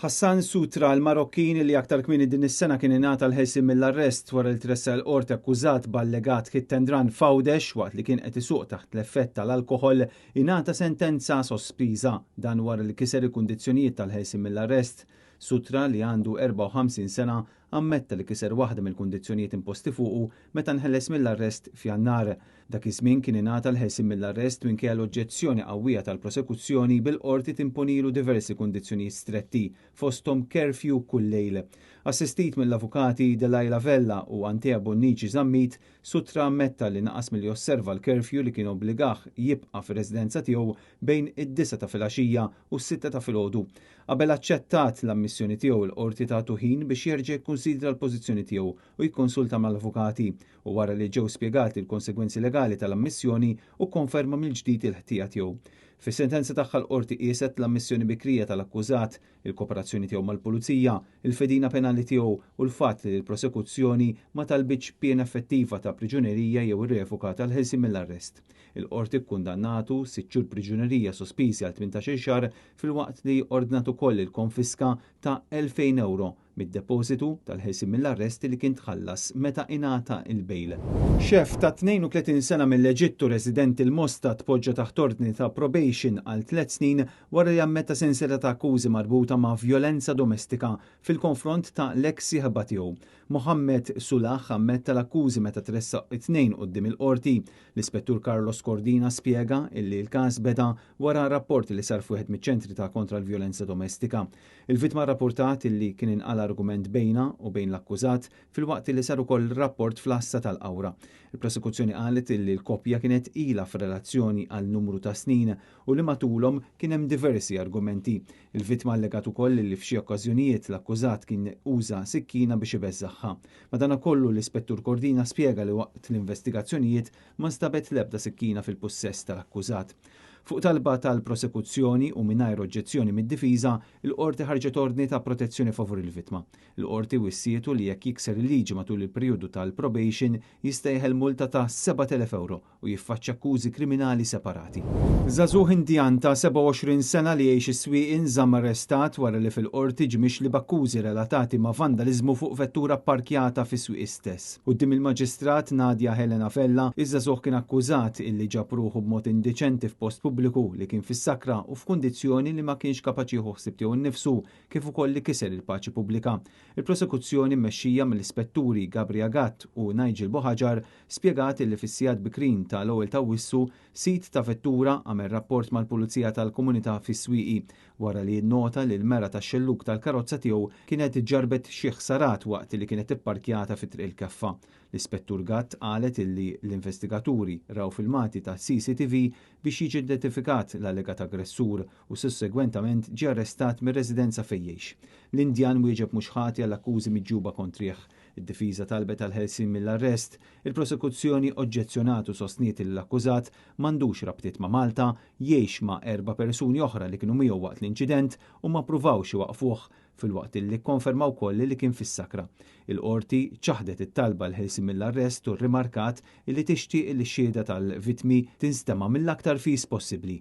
Hassan Sutra, l-Marokkin li aktar kmieni din is-sena kien ingħata l-ħelsien mill-arrest wara li tressaq il-Qorti akkużat b'allegat hit and run f'Għawdex waqt li kien qed isuq taħt l-effett tal-alkoħol, ingħata sentenza sospiża. Dan wara li kiser il-kundizzjonijiet tal-ħelsien mill-arrest. Sutra, li għandu 54 sena, ammetta li kiser waħda mill-kundizzjonijiet imposti fuqu meta nħeles mill-arrest f'Jannar. Dak iż-żmien kien ingħata l-ħelsien mill-arrest minkejja l-oġġezzjoni qawwija tal-prosekuzzjoni bil-Qorti timponilu diversi kundizzjonijiet stretti, fosthom curfew kull lejl. Assistit mill-avukati Delilah Vella u Antea Bonnici Zammit, Sutra ammetta li naqas milli josserva l-curfew li kien obbligah jibqa' fir-residenza tiegħu bejn id-disgħa ta' filgħaxija u s-sitta ta' filgħodu. Qabel aċċettat l-ammissjoni tiegħu l-Qorti tagħtu ħin biex jerġa' jikkunsidra l-pożizzjoni tiegħu u jikkonsulta mal-avukati u wara li ġew spjegati l-konsegwenzi legali tal-ammissjoni u kkonferma mill-ġdid il-ħtija tiegħu. Fis-sentenza tagħha l-Qorti qieset l-ammissjoni bikrija tal-akkużat, il-kooperazzjoni tiegħu mal-Pulizija, il-fedina penali tiegħu u l-fatt li l-prosekuzzjoni ma talbitx piena effettiva ta' priġunerija jew ir-revoka tal-ħelsien mill-arrest. Il-Qorti kkundannatu sitt xhur priġunerija sospiżi għal 18-il xahar filwaqt li ordnat ukoll il-konfiska ta' 2,000 ewro mid-depożitu tal-ħelsien mill-arrest li kien tħallas meta ingħata l-bail. Chef ta' 32 sena mill-Eġittu residenti l-Mosta tpoġġa taħt ordni ta' probation għal tliet snin wara li ammetta sensiela ta' akkużi marbuta ma' vjolenza domestika fil-konfront ta' l-eks sieħba tiegħu. Mohammed Sulah ammetta l-akkużi meta tressaq it-Tnejn quddiem il-Qorti. L-Ispettur Carlos Cordina spjega illi l-każ beda wara rapport li sar f'wieħed miċ-ċentri ta' kontra l-vjolenza domestika. Il-vittma rrappurtat illi kien inqala' argument bejnha u bejn l-akkużat filwaqt illi sar ukoll rapport fl-għassa tal-Qawra. Il-Prosekuzzjoni qalet illi l-koppja kienet ilha f'relazzjoni għal numru ta' snin u li matulhom kien hemm diversi argumenti. Il-vittma allegat ukoll li f'xi okkażjonijiet l-akkużat kien uża sikkina biex ibeżżagħha. Madanakollu, l-Ispettur Cordina spjega li waqt l-investigazzjonijiet ma nstabet l-ebda sikkina fil-pussess tal-akkużat. Fuq talba tal-prosekuzzjoni u mingħajr oġġezzjoni mid-difiża, il-Qorti ħarġet ordni ta' protezzjoni favur il-vittma. Il-Qorti wissietu li jekk jikser il-liġi matul il-perjodu tal-probation jista' jeħel multa ta' 7,000 ewro u jiffaċċja akkużi kriminali separati. Żagħżugħ Indjan ta' 27 sena li jgħix is-Swieqi nżamm arrestat wara li fil-Qorti ġie mixli b'akkużi relatati ma' vandaliżmu fuq vettura pparkjata fis-Swieqi stess. Quddiem il-Maġistrat Nadia Helena Vella, iż-żagħżugħ kien akkużat illi ġab ruħu b'mod indiċenti f'post pubbliku li kien fis-sakra u f'kundizzjoni li ma kienx kapaċi jieħu ħsieb tiegħu nnifsu kif ukoll li kiser il-paċi pubblika. Il-prosekuzzjoni mmexxija mill-Ispetturi Gabria Gatt u Nigel Buhagiar Spjegat illi fis-sigħat bikrin ta' l-ewwel t'Awwissu, sid ta' vettura għamel rapport mal-Pulizija tal-Komunità fis-Swieqi wara li nnota li l-mera tax-xellug tal-karozza tiegħu kienet ġarrbet xi ħsarat waqt li kienet ipparkjata fi Triq il-Keffa. L-Ispettur Gatt qalet illi l-investigaturi raw filmati ta' CCTV biex jiġi identifikat l-allegat aggressur u sussegwentament ġie arrestat mir-residenza fejn jgħix. L-Indjan wieġeb mhux ħati għall-akkużi miġjuba kontrih. Id-difiża talbet għall-ħelsien mill-arrest. Il-prosekuzzjoni oġġezzjonat u sostniet li l-akkużat m'għandux rabtiet ma' Malta, jgħix ma' erba' persuni oħra li kienu miegħu waqt l-inċident u ma ppruvawx iwaqqfuh, filwaqt li kkonferma wkoll li kien fis-sakra. Il-Qorti ċaħdet it-talba għall-ħelsien mill-arrest u rrimarkat li tixtieq li x-xhieda tal-vittmi tinstema' mill-aktar fis possibbli.